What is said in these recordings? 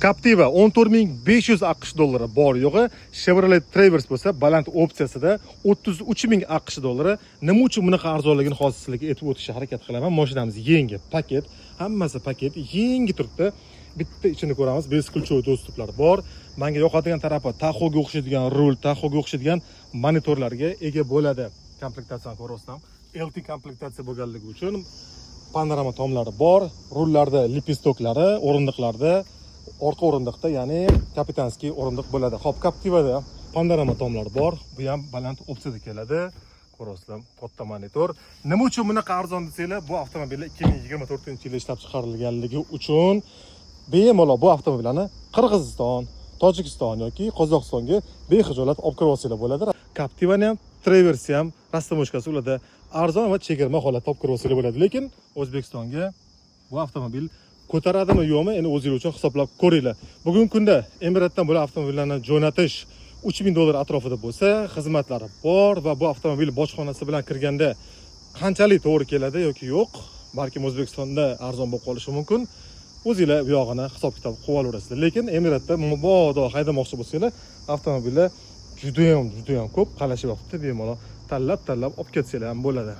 Captiva 14 500 AQSh dollari bor yo'g'i. Chevrolet Traverse bo'lsa baland opsiyasida 33 000 AQSh dollari. Nima uchun bunaqa arzonligini hozir sizlarga aytib o'tishga harakat qilaman. Mashinamiz yangi paket, hammasi paket, yangi turibdi. Bitta ichini ko'ramiz, бесключевой доступ lar bor. Menga yoqadigan tarafi, Tahoega o'xshaydigan rul, Tahoega o'xshaydigan monitorlarga ega bo'ladi. Komplektatsiyani ko'ryapsizlar. LT komplektatsiya bo'lganligi uchun panorama tomlari bor, rullarda лепесток lari, o'rindiqlarda, orqa o'rindiqda, ya'ni капитанский o'rindiq bo'ladi. Xo'p, Captivada panorama tomlar bor. Bu ham baland opsiyada keladi. Ko'ryapsizlar, katta monitor. Nima uchun bunaqa arzon desanglar, bu avtomobillar 2024-yilda ishlab chiqarilganligi uchun bemalol bu avtomobillarni Qirg'iziston, Tojikiston yoki Qozog'istonga bexijolat olib kirib olsanglar bo'ladi. Captivani ham, Traverse ham растаможка si ularda arzon va chegirma holatda olib kirib olsanglar bo'ladi. Lekin O'zbekistonga bu avtomobil ko'taradimi, yo'qmi, endi o'zingiz uchun hisoblab ko'ringlar. Bugungi kunda Emiratdan bular avtomobillarni jo'natish 3000 dollar atrofida bo'lsa, xizmatlari bor va bu avtomobil bojxonasi bilan kirganda qanchalik to'g'ri keladi yoki yo'q, balkim O'zbekistonda arzon bo'lib qolishi mumkin. O'zinglar bu yog'ini hisob kitob qilib olaverasizlar. Lekin Emiratda mabodo haydamoqchi bo'lsanglar, avtomobillar judayam, judayam ko'p qalashib yotibdi, bemalol tanlab tanlab olib ketsanglar ham bo'ladi.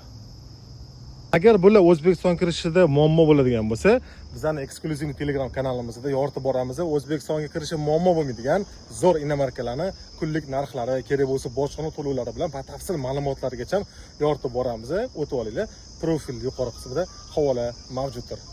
Agar bular O'zbekiston kirishida muammo bo'ladigan bo'lsa, bizani eksklyuziv Telegram kanalimizda yoritib boramiz. O'zbekistonga kirishi muammo bo'lmaydigan zo'r иномарка larni kunlik narxlari, kerak bo'lsa bojxona to'lovlari bilan batafsil ma'lumotlargacha yoritib boramiz. O'tib olinglar. Profil yuqori qismida havola mavjuddir.